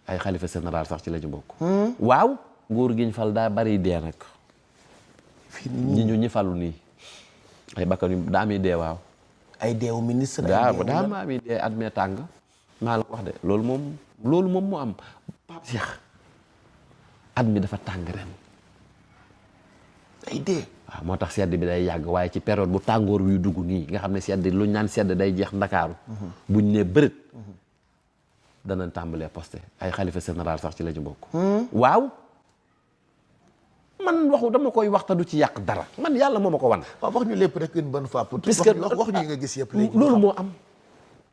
ay xalifa général sax ci la ñu bokk. waaw nguur gi ñu fal daa bari dee nag. fii ñi falu nii ay bakkan yu daa muy dee waaw. ay deewu ministre daa maa muy dee at mee tàng maa la ko wax de loolu moom mu am Pape Cheikh at mi dafa tàng ren. ay dee. waaw moo tax sedd bi day yàgg waaye ci période bu tàngoor wi dugg nii nga xam ne sedd lu ñu naan sedd day jeex ndakaaru buñ ne bërët danañ tàmbalee posté ay xalifa général sax ci la ñu bokk. waaw man waxu dama koy waxta du ci yàq dara man yàlla moo ma ko wan. waaw wax ñu lépp rek une bonne fois pour. puisque wax ñu nga gis yëpp léegi loolu moo am.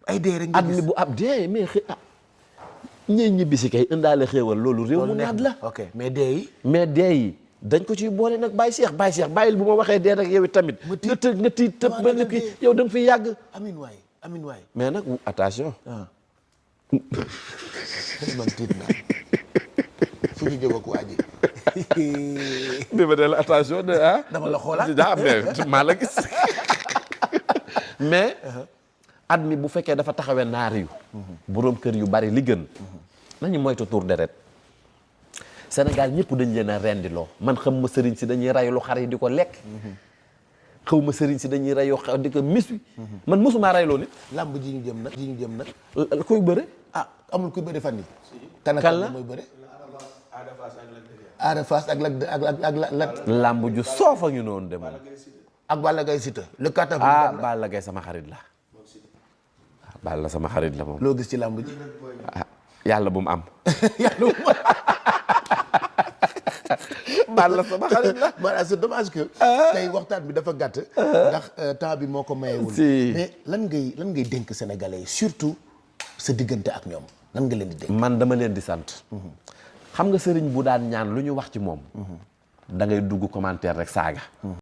ay dee rek at mi bu ab dee mais ñee ñibbi si kay indaale xéewal loolu réew mu naat la. ok mais dee yi dañ ko ciy boole nag Baye Cheikh bàyyil bu ma waxee dee nag yow it tamit. nga tiit tëb ba nit ki yow da nga fi yàgg. amin waay. mais nag attention. man tiit naa fu ñu jóg ak waa ji. bi ma dee la attention de dama la xoolaat mais maa la gis. mais. at mi bu fekkee dafa taxawee naar yu. boroom kër yu bari li gën. nañu moytu tur deret. Sénégal ñëpp dañ leen a rendiloo man xam ma sëriñ si dañuy raylu xar yi di ko lekk. xaw ma sëriñ si dañuy rayoo xar di ko mis wi. man mosumaa rayloo nit. làmb ji ñu jëm nag. kuy bëre. amul kuy bëre fan yi kan la mooy bëre. Ada Fass ak Lac. làmb ju soofa ñu noonu de moom. ak Balla Gaye Siteu. le 4 avril. Balla Gaye sama xarit la. Balla sama xarit la moom. loo gis ci làmb ji. yàlla bu mu am. Balla sama xarit la. maanaam c'est dommage que. tey waxtaan bi dafa gàtt. ndax temps bi moo ko mayewul. mais lan ngay dénk sénégalais yi surtout sa diggante ak ñoom lan nga leen di dénk. man dama leen di sant. xam nga sëriñ bu daan ñaan lu ñu wax ci moom. da ngay dugg commentaire rek saaga.